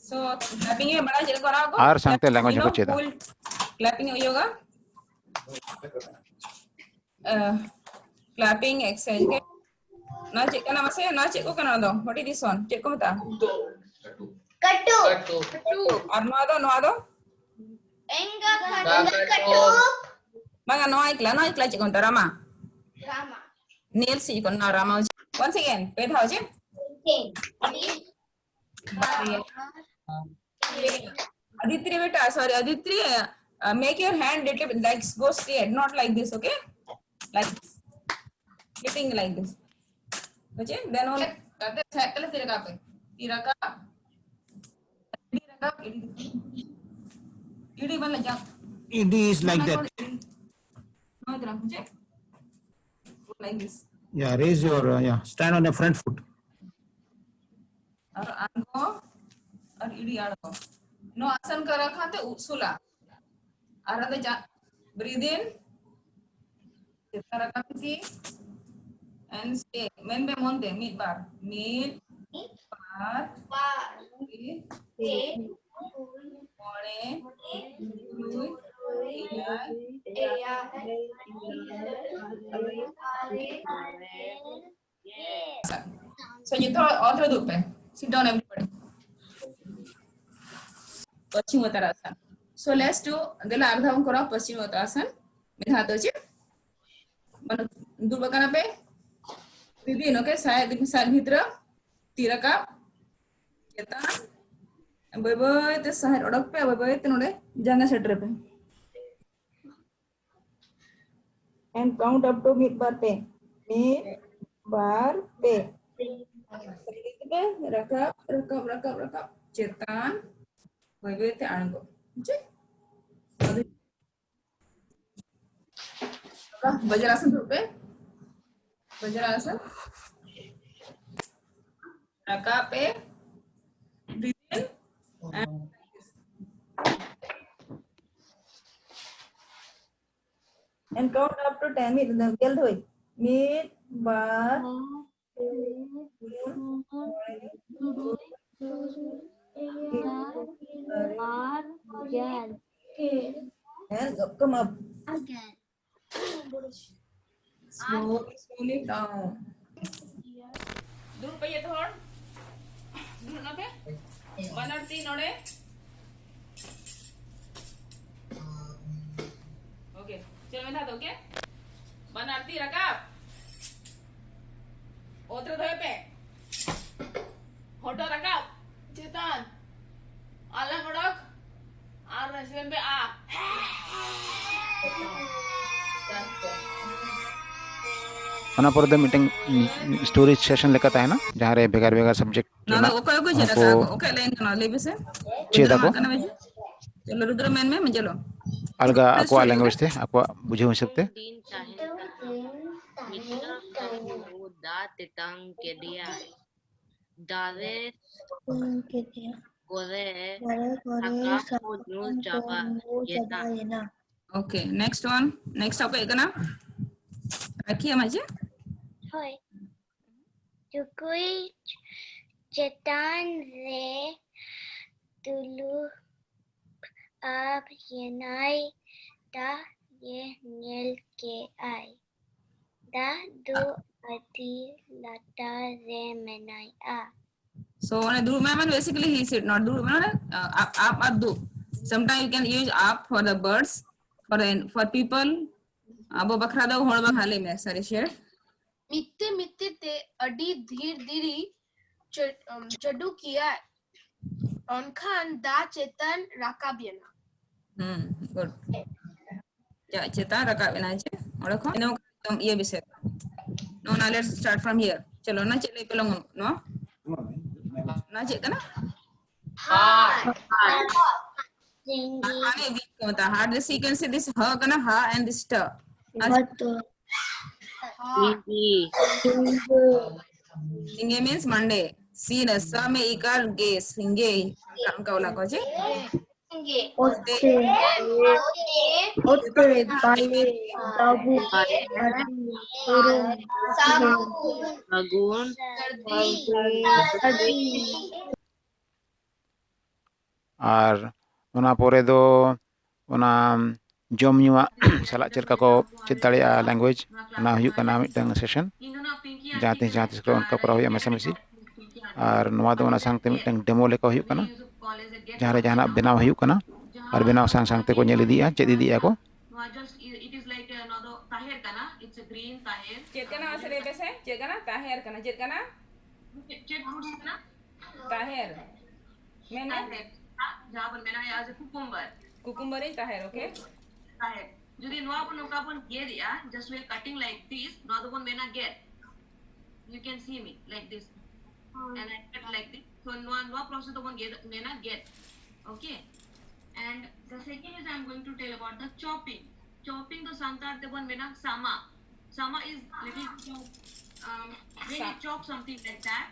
So, clapping ᱮ ᱵᱟᱲᱟᱭ ᱪᱮᱫ ᱞᱮᱠᱟ ᱠᱚᱨᱟᱣ ᱟᱠᱚ? ᱟᱨ ᱥᱟᱶᱛᱮ language ᱦᱚᱸᱠᱚ ᱪᱮᱫᱟ᱾ Full clapping ᱦᱩᱭᱩᱜᱼᱟ᱾ ᱟᱸ, clapping exercise ᱜᱮ᱾ ᱱᱚᱣᱟ ᱪᱮᱫ ᱠᱟᱱᱟ ᱢᱟᱥᱮ? ᱱᱚᱣᱟ ᱪᱮᱫ ᱠᱚ ᱠᱟᱱᱟ ᱚᱱᱟ ᱫᱚ? What is this one? ᱪᱮᱫ ᱠᱚ ᱢᱮᱛᱟᱜᱼᱟ? ᱠᱟᱹᱴᱩᱵ᱾ ᱟᱨ ᱱᱚᱣᱟ ᱫᱚ, ᱱᱚᱣᱟ ᱫᱚ? ᱮᱸᱜᱟ ᱠᱟᱹᱴᱩᱵ᱾ ᱵᱟᱝᱟ, ᱱᱚᱣᱟ ᱮᱠᱞᱟ, ᱱᱚᱣᱟ ᱮᱠᱞᱟ ᱪᱮᱫ ᱠᱚ ᱢᱮᱛᱟᱜᱼᱟ? ᱨᱟᱢᱟ? ᱨᱟᱢᱟ᱾ ᱱᱮᱞ ᱥᱤ ᱠᱚ, ᱱᱚᱣᱟ ᱨᱟᱢᱟ᱾ Once again, ᱯᱮ ᱫᱷᱟᱣ ᱡᱮ? ᱟᱫᱤᱛᱨᱤ ᱵᱮᱴᱟ, sorry, ᱟᱫᱤᱛᱨᱤ, Uh, make your hand little bit like, go straight, not like this, okay? Like this. Getting like this. Okay? Then only ᱠᱟᱛᱮ ᱥᱟᱭᱮᱫ ᱛᱮᱞᱮ ᱛᱤ ᱨᱟᱠᱟᱵ ᱯᱮ᱾ ᱛᱤ ᱨᱟᱠᱟᱵ᱾ ᱤᱰᱤ ᱨᱟᱠᱟᱵ, ᱤᱰᱤ᱾ ᱤᱰᱤ ᱵᱟᱞᱮ ᱡᱟᱢᱯ᱾ It is like ᱱᱚᱣᱟ that. ᱠᱚ ᱤᱰᱤ᱾ ᱱᱚᱣᱟ ᱛᱚᱨᱟ, ᱵᱩᱡᱷᱟᱹᱣ? Like this. Yeah, raise your, uh, yeah, stand on your front foot. ᱟᱨ ᱟᱬᱜᱚ, ᱟᱨ ᱤᱰᱤ ᱟᱬᱜᱚ᱾ ᱱᱚᱣᱟ ᱟᱥᱟᱱ ᱠᱚ ᱨᱟᱠᱷᱟ ᱛᱮ ᱩᱥᱩᱞᱟ᱾ ᱟᱨ ᱟᱫᱚ ᱡᱟ, breathe in, ᱪᱮᱛᱟᱱ ᱨᱟᱠᱟᱵ ᱤᱫᱤ, and stay. ᱢᱮᱱ ᱢᱮ ᱢᱚᱱ ᱛᱮ, ᱢᱤᱫ, ᱵᱟᱨ, ᱢᱤᱫ, ᱵᱟᱨ, ᱯᱮ, ᱯᱩᱱ, ᱢᱚᱬᱮ, ᱛᱩᱨᱩᱭ, ᱮᱭᱟᱭ, So, ᱡᱚᱛᱚ ᱦᱚᱲ ᱚᱛ ᱨᱮ ᱫᱩᱲᱩᱵ ᱯᱮ᱾ Sit down, everybody. Paschim ᱩᱛᱛᱚᱨᱟᱥᱚᱱ. So, let's do, ᱫᱮᱞᱟ ᱟᱨ ᱫᱷᱟᱣ ᱵᱚᱱ ᱠᱚᱨᱟᱣᱟ ᱯᱚᱥᱪᱤᱢ ᱩᱛᱛᱚᱨᱟᱥᱚᱱ. ᱢᱤᱫ ᱫᱷᱟᱣ ᱫᱚ ᱪᱮᱫ? ᱢᱟᱱᱮ, ᱫᱩᱲᱩᱵ ᱟᱠᱟᱱᱟ ᱯᱮ᱾ ᱵᱤᱫᱤᱱ, okay? ᱥᱟᱭ, ᱥᱟᱭ ᱵᱷᱤᱛᱨᱤ, ᱛᱤ ᱨᱟᱠᱟᱵ, ᱪᱮᱛᱟᱱ, ᱵᱟᱹᱭ ᱵᱟᱹᱭ ᱛᱮ ᱥᱟᱦᱮᱫ ᱚᱰᱚᱠ ᱯᱮ, ᱵᱟᱹᱭ ᱵᱟᱹᱭ ᱛᱮ ᱱᱚᱰᱮ ᱡᱟᱸᱜᱟ ᱥᱮᱴᱮᱨ ᱯᱮ᱾ And count up to ᱢᱤᱫ, ᱵᱟᱨ, ᱯᱮ᱾ ᱢᱤᱫ, ᱵᱟᱨ, ᱯᱮ᱾ ᱨᱟᱠᱟᱵ, ᱨᱟᱠᱟᱵ, ᱨᱟᱠᱟᱵ, ᱨᱟᱠᱟᱵ᱾ ᱪᱮᱛᱟᱱ, ᱵᱟᱹᱭ ᱵᱟᱹᱭ ᱛᱮ ᱟᱬᱜᱚ᱾ ᱵᱩᱡᱷᱟᱹᱣ? ᱵᱟᱡᱨᱟᱥᱚᱱ ᱫᱩᱲᱩᱵ ᱯᱮ᱾ ᱵᱟᱡᱨᱟᱥᱚᱱ᱾ ᱨᱟᱠᱟᱵ ᱯᱮ᱾ Breathe in. And, and count up to ten. ᱢᱤᱫ, ᱜᱮᱞ ᱫᱷᱟᱹᱵᱤᱡ᱾ ᱢᱤᱫ, ᱵᱟᱨ, ᱯᱮ, ᱯᱩᱱ, ᱢᱚᱬᱮ, ᱛᱩᱨᱩᱭ, ᱛᱩᱨᱩᱭ, ᱮᱭᱟᱭ, ᱟᱨ ᱜᱮᱞ᱾ And come up. Slowly, slowly down. ᱫᱩᱲᱩᱵ ᱯᱮ ᱡᱚᱛᱚ ᱦᱚᱲ᱾ ᱫᱩᱲᱩᱵ ᱱᱟᱯᱮ᱾ ᱵᱟᱱᱟᱨ ᱛᱤ ᱱᱚᱰᱮ᱾ Okay. ᱪᱚᱞᱚ ᱢᱮᱱ ᱫᱷᱟᱣ ᱫᱚ, okay? ᱵᱟᱱᱟᱨ ᱛᱤ ᱨᱟᱠᱟᱵ᱾ ᱚᱛ ᱨᱮ ᱫᱚᱦᱚᱭ ᱯᱮ᱾ ᱦᱚᱴᱚᱜ ᱨᱟᱠᱟᱵ᱾ ᱪᱮᱛᱟᱱ᱾ ᱟᱞᱟᱝ ᱚᱰᱚᱠ᱾ ᱟᱨ ᱱᱟᱥᱮ ᱯᱮ ᱟ᱾ ᱚᱱᱟ ᱯᱚᱨᱮ ᱫᱚ ᱢᱤᱫᱴᱟᱝ story session ᱞᱮᱠᱟ ᱛᱟᱦᱮᱱᱟ, ᱡᱟᱦᱟᱸ ᱨᱮ ᱵᱷᱮᱜᱟᱨ ᱵᱷᱮᱜᱟᱨ subject ᱱᱚᱣᱟ ᱫᱚ ᱨᱮᱱᱟᱜ ᱚᱠᱚᱭ ᱚᱠᱚᱭ ᱪᱮᱫ ᱦᱚᱸᱠᱚ ᱟᱠᱚ? ᱚᱠᱚᱭ ᱞᱟᱭᱤᱱ ᱠᱟᱱᱟ? ᱞᱟᱹᱭ ᱢᱮᱥᱮ᱾ ᱪᱮᱫ ᱨᱩᱫᱨᱚ ᱟᱠᱚ? ᱢᱟ ᱠᱟᱱᱟ ᱢᱮᱥᱮ? ᱪᱚᱞᱚ, ᱨᱩᱫᱨᱚ ᱢᱮᱱ ᱢᱮ, ᱪᱚᱞᱚ᱾ ᱟᱞᱜᱟ ᱟᱠᱚᱣᱟᱜ language ᱛᱮ, ᱟᱠᱚᱣᱟᱜ ᱵᱩᱡᱷᱟᱹᱣ ᱦᱤᱥᱟᱹᱵ ᱛᱮ᱾ ᱫᱤᱱ ᱛᱟᱦᱮᱱ ᱠᱟᱱᱟ᱾ ᱢᱤᱫᱴᱟᱝ ᱫᱟᱨᱮ ᱫᱟᱜ ᱛᱮᱛᱟᱝ ᱠᱮᱫᱮᱭᱟᱭ᱾ ᱫᱟᱨᱮ ᱠᱚᱨᱮ ᱥᱟᱠᱟᱢ ᱠᱚ ᱧᱩᱨ ᱪᱟᱵᱟᱭᱮᱱᱟ᱾ Okay, next one. Next ᱚᱠᱚᱭ ᱠᱟᱱᱟ? ᱨᱟᱠᱷᱤ, ᱟᱢᱟᱜ ᱪᱮᱫ? ᱦᱳᱭ᱾ ᱴᱩᱠᱩᱡ ᱪᱮᱛᱟᱱ ᱨᱮ ᱫᱩᱲᱩᱵ ᱟᱵ ᱮᱱᱟᱭ, ᱫᱟᱜ ᱮ ᱧᱮᱞ ᱠᱮᱜᱼᱟᱭ᱾ ᱫᱟᱜ ᱫᱚ ᱟᱹᱰᱤ ᱞᱟᱛᱟᱨ ᱨᱮ ᱢᱮᱱᱟᱭᱟ᱾ So, ᱚᱱᱮ ᱫᱩᱲᱩᱵ ᱢᱮ ᱢᱟᱱᱮ basically he said not ᱫᱩᱲᱩᱵ ᱢᱮ ᱢᱟᱱᱮ, ᱟᱵ, ᱟᱵ ᱟᱨ ᱫᱩᱵ. Sometimes you can use up for the birds, for the, for people. ᱟᱵᱚ ᱵᱟᱠᱷᱨᱟ ᱫᱚ ᱦᱚᱲ ᱵᱟᱝ ᱦᱟᱞᱮ ᱢᱮ, sorry, share. ᱢᱤᱫᱛᱮ ᱢᱤᱫᱛᱮ ᱛᱮ ᱟᱹᱰᱤ ᱫᱷᱤᱨ ᱫᱷᱤᱨᱤ ᱪᱟᱹ-, ᱩᱢ, ᱪᱟᱹᱰᱩ ᱠᱮᱭᱟᱭ᱾ ᱚᱱᱠᱷᱟᱱ ᱫᱟᱜ ᱪᱮᱛᱟᱱ ᱨᱟᱠᱟᱵ ᱮᱱᱟ᱾ ᱦᱩᱸ, good. ᱪᱮᱛᱟᱱ ᱨᱟᱠᱟᱵ ᱮᱱᱟ ᱪᱮ ᱚᱸᱰᱮ ᱠᱷᱚᱱ ᱤᱱᱟᱹ ᱤᱭᱟᱹ ᱵᱤᱥᱚᱭ. No, no, let's start from here. ᱪᱚᱞᱚ, ᱚᱱᱟ ᱪᱮᱫ ᱞᱟᱹᱭ ᱯᱮ ᱞᱚᱜᱚᱱ ᱱᱚᱣᱟ? ᱚᱱᱟ ᱪᱮᱫ ᱠᱟᱱᱟ? ᱦᱟᱨ᱾ ᱦᱟᱨ ᱫᱚ ᱪᱮᱫ ᱠᱚ ᱢᱮᱛᱟᱜᱼᱟ? ᱦᱟᱨ ᱫᱚ sequence, this ᱦᱟ ᱠᱟᱱᱟ, ᱦᱟ and this ᱴᱟ. ᱟᱨ ᱥᱤᱸᱜᱮ means Monday. ᱥᱤ ᱱᱟ ᱥᱟ ᱢᱮ ᱤᱠᱟᱨ ᱜᱮ, ᱥᱤᱸᱜᱮ. ᱚᱱᱠᱟ ᱚᱞᱟ ᱠᱚ ᱪᱮ? ᱚᱛᱮ᱾ ᱚᱛᱮ, ᱵᱟᱞᱮ, ᱰᱟᱹᱵᱩ, ᱟᱹᱰᱤ, ᱯᱩᱨᱩᱢ, ᱥᱟᱹᱜᱩᱱ, ᱥᱟᱹᱨᱫᱤ᱾ ᱟᱨ ᱚᱱᱟ ᱯᱚᱨᱮ ᱫᱚ ᱚᱱᱟ ᱡᱚᱢ ᱧᱩᱣᱟᱜ ᱥᱟᱞᱟᱜ ᱪᱮᱫ ᱞᱮᱠᱟ ᱠᱚ ᱪᱮᱫ ᱫᱟᱲᱮᱭᱟᱜᱼᱟ language, ᱚᱱᱟ ᱦᱩᱭᱩᱜ ᱠᱟᱱᱟ ᱢᱤᱫᱴᱟᱝ session, ᱡᱟᱦᱟᱸ ᱛᱤᱥ ᱡᱟᱦᱟᱸ ᱛᱤᱥ ᱠᱚᱨᱮ ᱚᱱᱠᱟ ᱠᱚᱨᱟᱣ ᱦᱩᱭᱩᱜᱼᱟ ᱢᱮᱥᱟᱢᱤᱥᱤ᱾ ᱟᱨ ᱱᱚᱣᱟ ᱫᱚ ᱚᱱᱟ ᱥᱟᱶᱛᱮ ᱢᱤᱫᱴᱟᱝ demo ᱞᱮᱠᱟ ᱦᱩᱭᱩᱜ ᱠᱟᱱᱟ, ᱡᱟᱦᱟᱸ ᱨᱮ ᱡᱟᱦᱟᱱᱟᱜ ᱵᱮᱱᱟᱣ ᱦᱩᱭᱩᱜ ᱠᱟᱱᱟ ᱟᱨ ᱵᱮᱱᱟᱣ ᱥᱟᱶ ᱥᱟᱶ ᱛᱮᱠᱚ ᱧᱮᱞ ᱤᱫᱤᱭᱮᱫᱼᱟ, ᱪᱮᱫ ᱤᱫᱤᱭᱮᱫᱼᱟ ᱠᱚ᱾ ᱪᱮᱫ ᱠᱟᱱᱟ ᱢᱟᱥᱮ ᱞᱟᱹᱭ ᱯᱮᱥᱮ? ᱪᱮᱫ ᱠᱟᱱᱟ? ᱛᱟᱦᱮᱨ ᱠᱟᱱᱟ᱾ ᱪᱮᱫ ᱠᱟᱱᱟ? ᱛᱟᱦᱮᱨ᱾ ᱢᱮᱱ ᱢᱮ᱾ ᱛᱟᱦᱮᱨ᱾ ᱡᱟᱦᱟᱸ ᱵᱚᱱ ᱢᱮᱱᱟ, as a cucumber. Cucumber is ᱛᱟᱦᱮᱨ, okay? ᱛᱟᱦᱮᱨ᱾ ᱡᱩᱫᱤ ᱱᱚᱣᱟ ᱵᱚᱱ ᱱᱚᱝᱠᱟ ᱵᱚᱱ ᱜᱮᱫ ᱮᱜᱼᱟ, just we are cutting like this, ᱱᱚᱣᱟ ᱫᱚᱵᱚᱱ ᱢᱮᱱᱟ ᱜᱮᱫ᱾ You can see me like this. And I cut like this. So ᱱᱚᱣᱟ, ᱱᱚᱣᱟ process ᱫᱚᱵᱚᱱ ᱜᱮᱫ, ᱢᱮᱱᱟ ᱜᱮᱫ᱾ Okay. And the second is I'm going to tell about the chopping. Chopping ᱫᱚ ᱥᱟᱱᱛᱟᱲ ᱛᱮᱵᱚᱱ ᱢᱮᱱᱟ ᱥᱟᱢᱟᱜ᱾ ᱥᱟᱢᱟᱜ is little bit of, um, when you chop something like that,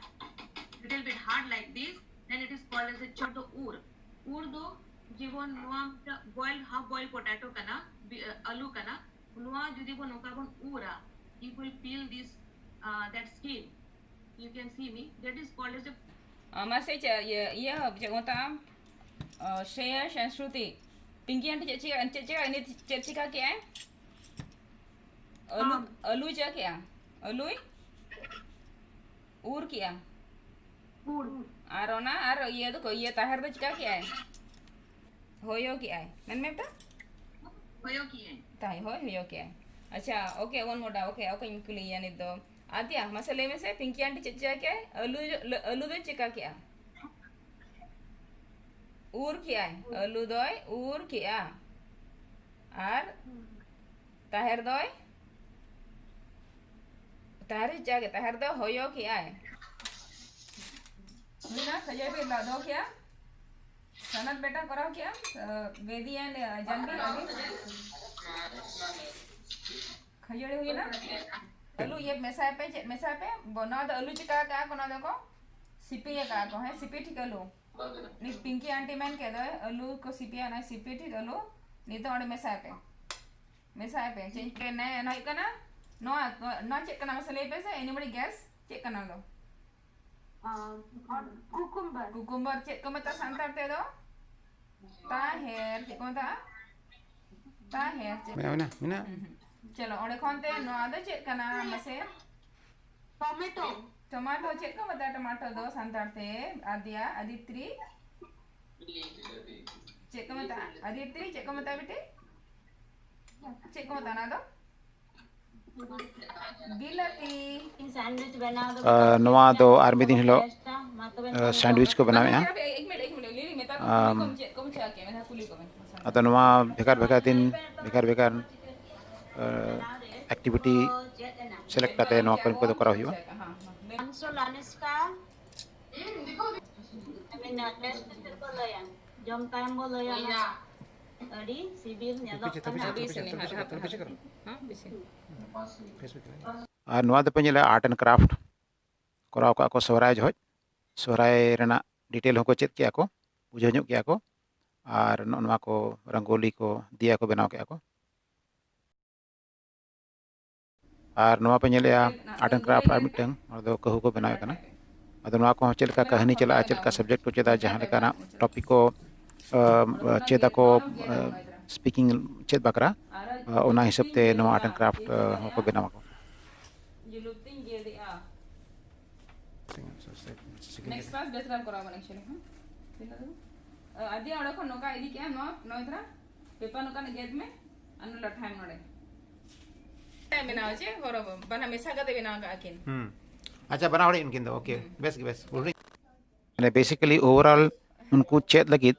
little bit hard like this, then it is called as a chop. ᱫᱚ ᱩᱨ, ᱩᱨ ᱫᱚ ᱡᱮᱢᱚᱱ ᱱᱚᱣᱟ ᱢᱤᱫᱴᱟᱝ boiled, half boiled potato ᱠᱟᱱᱟ, ᱵᱤ-, ᱟᱹᱞᱩ ᱠᱟᱱᱟ, ᱱᱚᱣᱟ ᱡᱩᱫᱤ ᱵᱚᱱ ᱱᱚᱝᱠᱟ ᱵᱚᱱ ᱩᱨᱟ, it will peel this, uh, that skin. You can see me. That is called as a ᱟᱨ ᱢᱟᱥᱮ ᱪᱮᱫ ᱤᱭᱟᱹ, ᱤᱭᱟᱹ ᱪᱮᱫ ᱠᱚ ᱢᱮᱛᱟᱜᱼᱟ? ᱚ, ᱥᱨᱮᱭᱚᱥ and ᱥᱨᱩᱛᱤ, ᱯᱤᱝᱠᱤ ᱟᱱᱴᱤ ᱪᱮᱫ ᱪᱤᱠᱟ, ᱪᱮᱫ ᱪᱤᱠᱟ, ᱩᱱᱤ ᱪᱮᱫ ᱪᱤᱠᱟ ᱠᱮᱜᱼᱟᱭ? ᱟᱹᱞᱩ, ᱟᱢ᱾ ᱟᱹᱞᱩ ᱪᱤᱠᱟ ᱠᱮᱜᱼᱟ? ᱟᱹᱞᱩᱭ ᱩᱨ ᱠᱮᱜᱼᱟ᱾ ᱩᱨ᱾ ᱟᱨ ᱚᱱᱟ, ᱟᱨ ᱤᱭᱟᱹ ᱫᱚᱠᱚ, ᱤᱭᱟᱹ ᱛᱟᱦᱮᱨ ᱫᱚ ᱪᱤᱠᱟ ᱠᱮᱜᱼᱟᱭ? ᱦᱚᱭᱚ ᱠᱮᱜᱼᱟᱭ᱾ ᱢᱮᱱ ᱢᱮ ᱛᱚ᱾ ᱦᱚᱭᱚ ᱠᱮᱜᱼᱟᱭ᱾ ᱛᱟᱭ, ᱦᱳᱭ, ᱦᱚᱭᱚ ᱠᱮᱜᱼᱟᱭ᱾ ᱟᱪᱪᱷᱟ, okay, one more time. Okay, ᱚᱠᱚᱧ ᱠᱩᱞᱤᱭᱮᱭᱟ ᱱᱤᱛ ᱫᱚ᱾ ᱟᱫᱤᱭᱟ, ᱢᱟᱥᱮ ᱞᱟᱹᱭ ᱢᱮᱥᱮ, ᱯᱤᱝᱠᱤ ᱟᱱᱴᱤ ᱪᱮᱫ ᱪᱤᱠᱟ ᱠᱮᱜᱼᱟᱭ? ᱟᱹᱞᱩ, ᱟᱹᱞᱩ ᱫᱚᱭ ᱪᱤᱠᱟ ᱠᱮᱜᱼᱟ? ᱩᱨ ᱠᱮᱜᱼᱟᱭ᱾ ᱟᱹᱞᱩ ᱫᱚᱭ ᱩᱨ ᱠᱮᱜᱼᱟ᱾ ᱟᱨ ᱛᱟᱦᱮᱨ ᱫᱚᱭ, ᱛᱟᱦᱮᱨ ᱪᱤᱠᱟ ᱠᱮᱜᱼᱟ? ᱛᱟᱦᱮᱨ ᱫᱚ ᱦᱚᱭᱚ ᱠᱮᱜᱼᱟᱭ᱾ ᱦᱩᱭᱱᱟ, ᱠᱷᱟᱹᱡᱟᱹᱲᱤ ᱯᱮ ᱞᱟᱫᱚ ᱠᱮᱜᱼᱟ᱾ ᱥᱟᱱᱟᱛ ᱵᱮᱴᱟ ᱠᱚᱨᱟᱣ ᱠᱮᱜᱼᱟ᱾ ᱵᱮᱫᱤ and, ᱟᱸ, ᱡᱟᱱᱵᱤ, ᱟᱹᱵᱤᱱ? ᱠᱷᱟᱹᱡᱟᱹᱲᱤ ᱦᱩᱭᱱᱟ? ᱟᱹᱞᱩ ᱤᱭᱟᱹ ᱢᱮᱥᱟᱭ ᱯᱮ, ᱪᱮᱫ ᱢᱮᱥᱟᱭ ᱯᱮ? ᱵᱚ-, ᱱᱚᱣᱟ ᱫᱚ ᱟᱹᱞᱩ ᱪᱤᱠᱟ ᱟᱠᱟᱜᱼᱟ ᱠᱚ, ᱱᱚᱣᱟ ᱫᱚᱠᱚ ᱥᱤᱯᱤ ᱟᱠᱟᱜᱼᱟ ᱠᱚ, ᱦᱮᱸ, ᱥᱤᱯᱤ ᱴᱷᱤᱠ ᱟᱹᱞᱩ᱾ ᱱᱤᱛ ᱯᱤᱝᱠᱤ ᱟᱱᱴᱤ ᱢᱮᱱ ᱠᱮᱫ ᱫᱚᱭ, ᱟᱹᱞᱩ ᱠᱚ ᱥᱤᱯᱤᱭᱟ, ᱚᱱᱟ ᱥᱤᱯᱤ ᱴᱷᱤᱠ ᱟᱹᱞᱩ᱾ ᱱᱤᱛᱚᱜ ᱚᱸᱰᱮ ᱢᱮᱥᱟᱭ ᱯᱮ᱾ ᱢᱮᱥᱟᱭ ᱯᱮ᱾ ᱪᱮᱫ ᱯᱮ ᱱᱮ-, ᱱᱚᱣᱟ ᱦᱩᱭᱩᱜ ᱠᱟᱱᱟ? ᱱᱚᱣᱟ, ᱱᱚᱣᱟ, ᱱᱚᱣᱟ ᱪᱮᱫ ᱠᱟᱱᱟ ᱢᱟᱥᱮ ᱞᱟᱹᱭ ᱯᱮ ᱥᱮ? Anybody guess? ᱪᱮᱫ ᱠᱟᱱᱟ ᱚᱱᱟ ᱫᱚ? ᱟᱢ, ᱟᱨ cucumber᱾ Cucumber ᱪᱮᱫ ᱠᱚ ᱢᱮᱛᱟᱜᱼᱟ ᱥᱟᱱᱛᱟᱲ ᱛᱮᱫᱚ? ᱛᱟᱦᱮᱨ᱾ ᱪᱮᱫ ᱠᱚ ᱢᱮᱛᱟᱜᱼᱟ? ᱛᱟᱦᱮᱨ᱾ ᱪᱮᱫ? ᱢᱮᱱᱟᱜᱼᱟ, ᱢᱮᱱᱟᱜᱼᱟ, ᱢᱮᱱᱟᱜᱼᱟ᱾ ᱦᱩᱸ, ᱦᱩᱸ᱾ ᱪᱚᱞᱚ, ᱚᱸᱰᱮ ᱠᱷᱚᱱ ᱛᱮ ᱱᱚᱣᱟ ᱫᱚ ᱪᱮᱫ ᱠᱟᱱᱟ ᱢᱟᱥᱮ? Tomato᱾ Tomato ᱪᱮᱫ ᱠᱚ ᱢᱮᱛᱟᱜᱼᱟ tomato ᱫᱚ ᱥᱟᱱᱛᱟᱲ ᱛᱮ? ᱟᱫᱤᱭᱟ, ᱟᱫᱤᱛᱨᱤ᱾ ᱪᱮᱫ ᱠᱚ ᱢᱮᱛᱟᱜᱼᱟ? ᱟᱫᱤᱛᱨᱤ, ᱪᱮᱫ ᱠᱚ ᱢᱮᱛᱟᱜᱼᱟ ᱵᱤᱴᱤ? ᱪᱮᱫ ᱠᱚ ᱢᱮᱛᱟᱜᱼᱟ ᱚᱱᱟ ᱫᱚ? ᱵᱤᱞᱟᱹᱛᱤ᱾ ᱥᱮᱱᱰᱣᱤᱪ ᱵᱮᱱᱟᱣ ᱫᱚ ᱟᱨ ᱱᱚᱣᱟ ᱫᱚ ᱟᱨ ᱢᱤᱫ ᱫᱤᱱ ᱦᱤᱞᱳᱜ, ᱢᱟ ᱛᱚᱵᱮ ᱟᱨ, ᱱᱚᱰᱮ ᱥᱮᱱᱰᱣᱤᱪ ᱠᱚ ᱵᱮᱱᱟᱣᱮᱫᱼᱟ᱾ ᱟᱯᱮ, ᱮᱠ ᱢᱤᱱᱤᱴ, ᱮᱠ ᱢᱤᱱᱤᱴ, ᱞᱤᱞᱤ, ᱢᱮᱛᱟ ᱠᱚ, ᱠᱩᱞᱤ ᱟᱢ, ᱠᱚᱢ, ᱪᱮᱫ ᱠᱚᱢ ᱪᱤᱠᱟᱹ ᱠᱮᱜᱼᱟ? ᱢᱮᱱᱠᱷᱟᱱ ᱠᱩᱞᱤ ᱠᱚᱢᱮ᱾ ᱟᱫᱚ ᱱᱚᱣᱟ ᱵᱷᱮᱜᱟᱨ ᱵᱷᱮᱜᱟᱨ ᱫᱤᱱ ᱵᱷᱮᱜᱟᱨ ᱵᱷᱮᱜᱟᱨ ᱮᱠᱴᱤᱵᱷᱤᱴᱤ ᱥᱤᱞᱮᱠᱴ ᱠᱟᱛᱮ ᱱᱚᱣᱟ ᱠᱟᱹᱢᱤ ᱠᱚᱫᱚ ᱠᱚᱨᱟᱣ ᱦᱩᱭᱩᱜᱼᱟ᱾ ᱟᱢᱥᱚ ᱞᱟᱱᱤᱥᱠᱟ, ᱟᱹᱵᱤᱱ ᱱᱚᱣᱟ ᱴᱮᱥᱴ ᱠᱟᱛᱮ ᱠᱚ ᱞᱟᱹᱭᱟ, ᱡᱚᱢ ᱛᱟᱭᱚᱢ ᱵᱚ ᱞᱟᱹᱭᱟ ᱱᱟᱜ᱾ ᱟᱹᱰᱤ ᱥᱤᱵᱤᱞ ᱧᱮᱞᱚᱜ ᱠᱟᱱᱟ᱾ ᱵᱤᱥᱤ ᱱᱤᱦᱟᱨ ᱦᱟᱨ ᱦᱟᱨ ᱦᱟᱨ᱾ ᱦᱮᱸ, ᱵᱤᱥᱤ᱾ ᱟᱨ ᱱᱚᱣᱟ ᱫᱚᱯᱮ ᱧᱮᱞᱮᱜᱼᱟ ᱟᱨᱴ ᱮᱱᱰ ᱠᱨᱟᱯᱷᱴ ᱠᱚᱨᱟᱣ ᱠᱟᱜᱼᱟ ᱠᱚ ᱥᱚᱦᱨᱟᱭ ᱡᱚᱦᱚᱡ᱾ ᱥᱚᱦᱨᱟᱭ ᱨᱮᱱᱟᱜ ᱰᱤᱴᱮᱞ ᱦᱚᱸᱠᱚ ᱪᱮᱫ ᱠᱮᱜᱼᱟ ᱠᱚ, ᱵᱩᱡᱷᱟᱹᱣ ᱧᱚᱜ ᱠᱮᱜᱼᱟ ᱠᱚ᱾ ᱟᱨ ᱱᱚᱜᱼᱚ ᱱᱚᱣᱟ ᱠᱚ ᱨᱚᱝᱜᱳᱞᱤ ᱠᱚ ᱫᱤᱭᱟ ᱠᱚ ᱵᱮᱱᱟᱣ ᱠᱮᱜᱼᱟ ᱠᱚ᱾ ᱟᱨ ᱱᱚᱣᱟ ᱯᱮ ᱧᱮᱞᱮᱜᱼᱟ ᱟᱨᱴ ᱮᱱᱰ ᱠᱨᱟᱯᱷᱴ ᱟᱨ ᱢᱤᱫᱴᱟᱝ, ᱚᱱᱟ ᱫᱚ ᱠᱟᱹᱦᱩ ᱠᱚ ᱵᱮᱱᱟᱣᱮᱫ ᱠᱟᱱᱟ᱾ ᱟᱫᱚ ᱱᱚᱣᱟ ᱠᱚᱦᱚᱸ ᱪᱮᱫ ᱞᱮᱠᱟ ᱠᱟᱹᱦᱱᱤ ᱪᱟᱞᱟᱜᱼᱟ, ᱪᱮᱫ ᱞᱮᱠᱟ ᱥᱟᱵᱡᱮᱠᱴ ᱠᱚ ᱪᱮᱫᱟ, ᱡᱟᱦᱟᱸ ᱞᱮᱠᱟᱱᱟᱜ ᱴᱚᱯᱤᱠ ᱠᱚ ᱟᱸ, ᱪᱮᱫ ᱟᱠᱚ ᱥᱯᱤᱠᱤᱝ ᱪᱮᱫ ᱵᱟᱠᱷᱨᱟ, ᱚᱱᱟ ᱦᱤᱥᱟᱹᱵ ᱛᱮ ᱱᱚᱣᱟ ᱟᱨᱴ ᱮᱱᱰ ᱠᱨᱟᱯᱷᱴ ᱦᱚᱸᱠᱚ ᱵᱮᱱᱟᱣ ᱟᱠᱚ᱾ ᱡᱩᱞᱩᱯ ᱛᱤᱧ ᱜᱮᱫᱮᱜᱼᱟ᱾ ᱱᱮᱠᱥᱴ ᱯᱟᱥ ᱵᱮᱥ ᱜᱟᱱ ᱠᱚᱨᱟᱣ ᱵᱚᱱ actually, ᱦᱮᱸ? ᱛᱤᱱᱟᱹᱜ ᱫᱚ? ᱟᱫᱤᱭᱟ ᱚᱸᱰᱮ ᱠᱷᱚᱱ ᱱᱚᱝᱠᱟ ᱤᱫᱤ ᱠᱮᱜᱼᱟ, ᱱᱚᱣᱟ, ᱱᱚᱣᱟ ᱫᱷᱟᱨᱟ ᱯᱮᱯᱟᱨ ᱱᱚᱝᱠᱟ ᱜᱮᱫ ᱢᱮ ᱟᱨ ᱱᱚᱰᱮ ᱞᱟᱴᱷᱟᱭ ᱢᱮ ᱱᱚᱰᱮ᱾ ᱵᱮᱱᱟᱣ ᱪᱮ ᱜᱚᱨᱚᱵ ᱵᱟᱱᱟ ᱢᱮᱥᱟ ᱠᱟᱛᱮ ᱵᱮᱱᱟᱣ ᱠᱟᱜᱼᱟ ᱠᱤᱱ᱾ ᱦᱩᱸ᱾ ᱟᱪᱪᱷᱟ, ᱵᱟᱱᱟ ᱦᱚᱲ ᱩᱱᱠᱤᱱ ᱫᱚ, ᱳᱠᱮ, ᱵᱮᱥ ᱜᱮ, ᱵᱮᱥ᱾ ᱢᱟᱱᱮ ᱵᱮᱥᱤᱠᱟᱞᱤ ᱳᱵᱷᱟᱨᱚᱞ ᱩᱱᱠᱩ ᱪᱮᱫ ᱞᱟᱹᱜᱤᱫ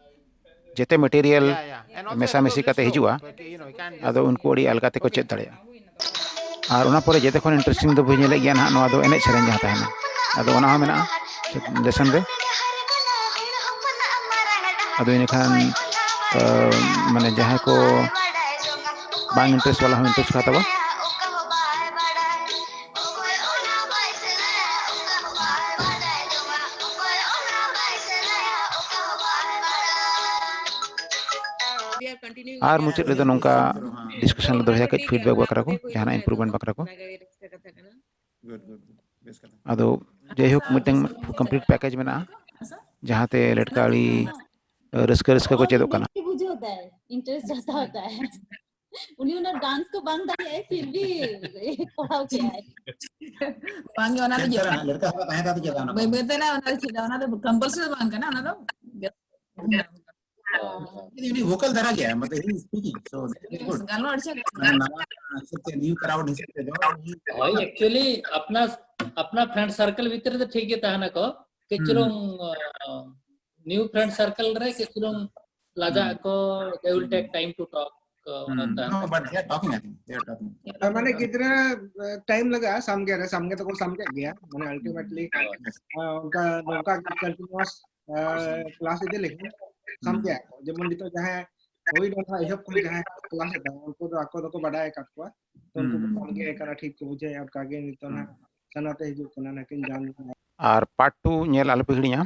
ᱡᱮᱛᱮ material Yeah, yeah. And also ᱢᱮᱥᱟᱢᱤᱥᱤ probably ᱠᱟᱛᱮ slow. ᱦᱤᱡᱩᱜᱼᱟ, Okay, you know, you can't ᱟᱫᱚ just ᱩᱱᱠᱩ ᱟᱹᱰᱤ ᱟᱞᱜᱟ ᱛᱮᱠᱚ Okay. ᱪᱮᱫ ᱫᱟᱲᱮᱭᱟᱜᱼᱟ᱾ ᱟᱨ ᱚᱱᱟ ᱯᱚᱨᱮ ᱡᱮᱛᱮ ᱠᱷᱚᱱ ᱤᱱᱴᱟᱨᱮᱥᱴᱤᱝ ᱫᱚ ᱵᱚᱱ ᱧᱮᱞᱮᱫ ᱜᱮᱭᱟ ᱱᱟᱦᱟᱜ, ᱱᱚᱣᱟ ᱫᱚ ᱮᱱᱮᱡ ᱥᱮᱨᱮᱧ ᱡᱟᱦᱟᱸ ᱛᱟᱦᱮᱱᱟ, ᱟᱫᱚ ᱚᱱᱟ ᱦᱚᱸ ᱢᱮᱱᱟᱜᱼᱟ ᱞᱮᱥᱚᱱ ᱨᱮ᱾ ᱟᱫᱚ ᱤᱱᱟᱹᱠᱷᱟᱱ ᱟᱸ, ᱢᱟᱱᱮ ᱡᱟᱦᱟᱸᱭ ᱠᱚ ᱵᱟᱝ ᱤᱱᱴᱟᱨᱮᱥᱴ ᱵᱟᱞᱟ ᱦᱚᱸ ᱤᱱᱴᱟᱨᱮᱥᱴ ᱠᱚ ᱦᱟᱛᱟᱣᱟ᱾ ᱟᱨ ᱢᱩᱪᱟᱹᱫ ᱨᱮᱫᱚ ᱱᱚᱝᱠᱟ ᱰᱤᱥᱠᱟᱥᱚᱱ ᱞᱮ ᱫᱚᱦᱚᱭᱟ, ᱠᱟᱹᱡ ᱯᱷᱤᱰᱵᱮᱠ ᱵᱟᱠᱷᱨᱟ ᱠᱚ, ᱡᱟᱦᱟᱱᱟᱜ ᱤᱢᱯᱨᱩᱵᱷᱢᱮᱱᱴ ᱵᱟᱠᱷᱨᱟ ᱠᱚ᱾ Good, good, good. ᱵᱮᱥ ᱠᱟᱛᱷᱟ᱾ ᱟᱫᱚ ᱡᱟᱭᱦᱳᱠ, ᱢᱤᱫᱴᱟᱝ ᱠᱚᱢᱯᱞᱤᱴ ᱯᱮᱠᱮᱡᱽ ᱢᱮᱱᱟᱜᱼᱟ, ᱡᱟᱦᱟᱸᱛᱮ ᱞᱮᱴᱠᱟ ᱟᱹᱰᱤ ᱨᱟᱹᱥᱠᱟᱹ ᱨᱟᱹᱥᱠᱟᱹ ᱠᱚ ᱪᱮᱫᱚᱜ ᱠᱟᱱᱟ᱾ ᱵᱩᱡᱷᱟᱹᱣ ᱫᱟᱭ, ᱤᱱᱴᱟᱨᱮᱥᱴ ᱦᱟᱛᱟᱣ ᱫᱟᱭ᱾ ᱩᱱᱤ ᱚᱱᱟ ᱰᱟᱱᱥ ᱠᱚ ᱵᱟᱝ ᱫᱟᱲᱮᱭᱟᱜᱼᱟᱭ, ᱯᱷᱤᱨ ᱵᱷᱤ ᱠᱚᱨᱟᱣ ᱠᱮᱜᱼᱟᱭ᱾ ᱵᱟᱝ ᱜᱮ, ᱚᱱᱟ ᱫᱚ ᱪᱮᱫ ᱪᱮᱫ ᱞᱮᱠᱟ ᱞᱮᱴᱠᱟ ᱦᱚᱸ ᱛᱟᱦᱮᱸ ᱠᱟᱛᱮ ᱪᱮᱫ ᱞᱮᱠᱟ ᱚᱱᱟ ᱵᱟᱹᱭ ᱫᱚ? ᱵᱟᱹᱭ ᱛᱮ ᱱᱟ, ᱚᱱᱟ ᱫᱚ ᱪᱮᱫ, ᱚᱱᱟ ᱫᱚ ᱠᱚᱢᱯᱟᱞᱥᱟᱨᱤ ᱵᱟᱝ ᱠᱟᱱᱟ, ᱚᱱᱟ ᱫᱚ ᱩᱱᱤ ᱵᱷᱳᱠᱟᱞ ᱫᱷᱟᱨᱟ ᱜᱮᱭᱟ, ᱢᱟᱛᱞᱟᱵ he is speaking, so that is good. ᱜᱟᱱᱚᱜᱼᱟ, ᱟᱹᱰᱤ ᱪᱮᱦᱨᱟ ᱢᱟᱱᱮ ᱱᱟᱣᱟ ᱦᱤᱥᱟᱹᱵ ᱛᱮ, ᱱᱤᱭᱩ ᱠᱨᱟᱣᱰ ᱦᱤᱥᱟᱹᱵ ᱛᱮ ᱫᱚ ᱦᱳᱭ, actually ᱟᱯᱱᱟ ᱟᱯᱱᱟ ᱯᱷᱨᱮᱱᱰ ᱥᱟᱨᱠᱮᱞ ᱵᱷᱤᱛᱨᱤ ᱨᱮ ᱴᱷᱤᱠ ᱜᱮ ᱛᱟᱦᱮᱱᱟᱠᱚ, ᱠᱟᱹᱡ ᱦᱩᱸ, ᱪᱩᱞᱩᱝ ᱱᱤᱭᱩ ᱯᱷᱨᱮᱱᱰ ᱥᱟᱨᱠᱮᱞ ᱨᱮ ᱠᱟᱹᱡ ᱪᱩᱞᱩᱝ ᱞᱟᱡᱟᱜ ᱦᱩᱸ, ᱟᱠᱚ, they will take time to talk. ᱠᱚ ᱚᱱᱟ Hmm. ᱛᱟᱦᱮᱸ No, ᱠᱟᱱᱟ᱾ but they are talking, I think. They are talking. ᱢᱟᱱᱮ ᱜᱤᱫᱽᱨᱟᱹ ᱴᱟᱭᱤᱢ ᱞᱟᱜᱟᱜᱼᱟ ᱥᱟᱢᱜᱮ ᱨᱮ, ᱥᱟᱢᱜᱮ ᱛᱮᱠᱚ ᱥᱟᱢᱜᱮ ᱜᱮᱭᱟ, ᱢᱟᱱᱮ ᱟᱞᱴᱤᱢᱮᱴᱞᱤ Yes. ᱚᱱᱠᱟ ᱱᱚᱝᱠᱟ ᱠᱚᱱᱴᱤᱱᱤᱭᱩᱥ ᱠᱞᱟᱥ ᱤᱫᱤ ᱞᱮᱠᱷᱟᱱ ᱥᱟᱢᱜᱮ ᱟᱠᱚ᱾ ᱡᱮᱢᱚᱱ ᱱᱤᱛᱚᱜ ᱡᱟᱦᱟᱸᱭ ᱦᱩᱭ ᱰᱚᱸᱰᱷᱟ ᱮᱦᱚᱵ ᱠᱷᱚᱱ ᱡᱟᱦᱟᱸᱭ ᱠᱞᱟᱥ ᱮᱫᱟ, ᱩᱱᱠᱩ ᱫᱚ ᱟᱠᱚ ᱫᱚᱠᱚ ᱵᱟᱰᱟᱭ ᱟᱠᱟᱫ ᱠᱚᱣᱟ, ᱛᱚ ᱩᱱᱠᱩ ᱠᱚ Hmm. ᱥᱟᱢᱜᱮ ᱟᱠᱟᱱᱟ, ᱴᱷᱤᱠ ᱠᱚ ᱵᱩᱡᱷᱟᱹᱣᱮᱫᱼᱟ᱾ ᱚᱱᱠᱟ ᱜᱮ ᱱᱤᱛᱚᱜ ᱱᱟᱜ ᱥᱟᱱᱟᱛᱮ ᱦᱤᱡᱩᱜ ᱠᱟᱱᱟ, ᱱᱟᱹᱠᱤᱱ ᱡᱟᱱ ᱟᱨ ᱯᱟᱨᱴ ᱴᱩ ᱧᱮᱞ ᱟᱞᱚᱯᱮ ᱦᱤᱲᱤᱧᱟ,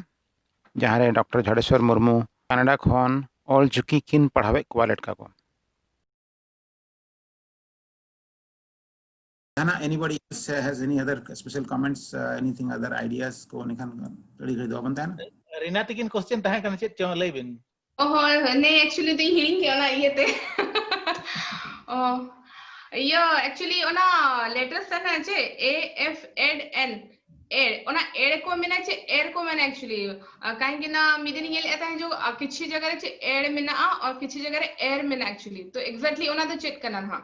ᱡᱟᱦᱟᱸ ᱨᱮ ᱰᱚᱠᱴᱚᱨ ᱡᱷᱟᱲᱮᱥᱣᱚᱨ ᱢᱩᱨᱢᱩ ᱠᱟᱱᱟᱰᱟ ᱠᱷᱚᱱ ᱚᱞ ᱪᱤᱠᱤ ᱠᱤᱱ ᱯᱟᱲᱦᱟᱣᱮᱫ ᱠᱚᱣᱟ ᱞᱮᱴᱠᱟ ᱠᱚ᱾ Jana, anybody else has any other special comments, uh, anything, other ideas? ᱠᱚ ᱮᱱᱠᱷᱟᱱ ᱟᱹᱰᱤ ᱜᱷᱟᱹᱲᱤᱡ ᱫᱚ ᱵᱟᱵᱚᱱ ᱛᱟᱦᱮᱱᱟ᱾ ᱨᱤᱱᱟ ᱛᱤᱠᱤᱱ ᱠᱚᱥᱪᱮᱱ ᱛᱟᱦᱮᱸ ᱠᱟᱱᱟ, ᱪᱮᱫ ᱪᱚᱝ ᱞᱟᱹᱭ ᱵᱤᱱ᱾ ᱚ, ᱦᱳᱭ, ᱦᱳᱭ, ᱱᱮ actually ᱫᱚᱧ ᱦᱤᱲᱤᱧ ᱠᱮᱫ ᱚᱱᱟ ᱤᱭᱟᱹᱛᱮ᱾ ᱚ, ᱤᱭᱟᱹ, actually ᱚᱱᱟ ᱞᱮᱴᱟᱨ ᱛᱟᱦᱮᱱᱟ ᱡᱮ A F ed and ed, ᱚᱱᱟ ᱮᱰ ᱠᱚ ᱢᱮᱱᱟ ᱪᱮ ᱮᱨ ᱠᱚ ᱢᱮᱱᱟ actually? ᱟ, ᱠᱟᱦᱤᱸᱠᱤ ᱱᱟ ᱢᱤᱫ ᱫᱤᱱ ᱧᱮᱞᱮᱫ ᱛᱟᱦᱮᱸ ᱡᱮ, ᱟ, ᱠᱤᱪᱷᱩ ᱡᱟᱭᱜᱟ ᱨᱮ ᱪᱮ ᱮᱰ ᱢᱮᱱᱟᱜᱼᱟ ᱟᱨ ᱠᱤᱪᱷᱩ ᱡᱟᱭᱜᱟ ᱨᱮ ᱮᱨ ᱢᱮᱱᱟᱜᱼᱟ actually᱾ ᱛᱚ exactly ᱚᱱᱟ ᱫᱚ ᱪᱮᱫ ᱠᱟᱱᱟ ᱱᱟᱦᱟᱜ?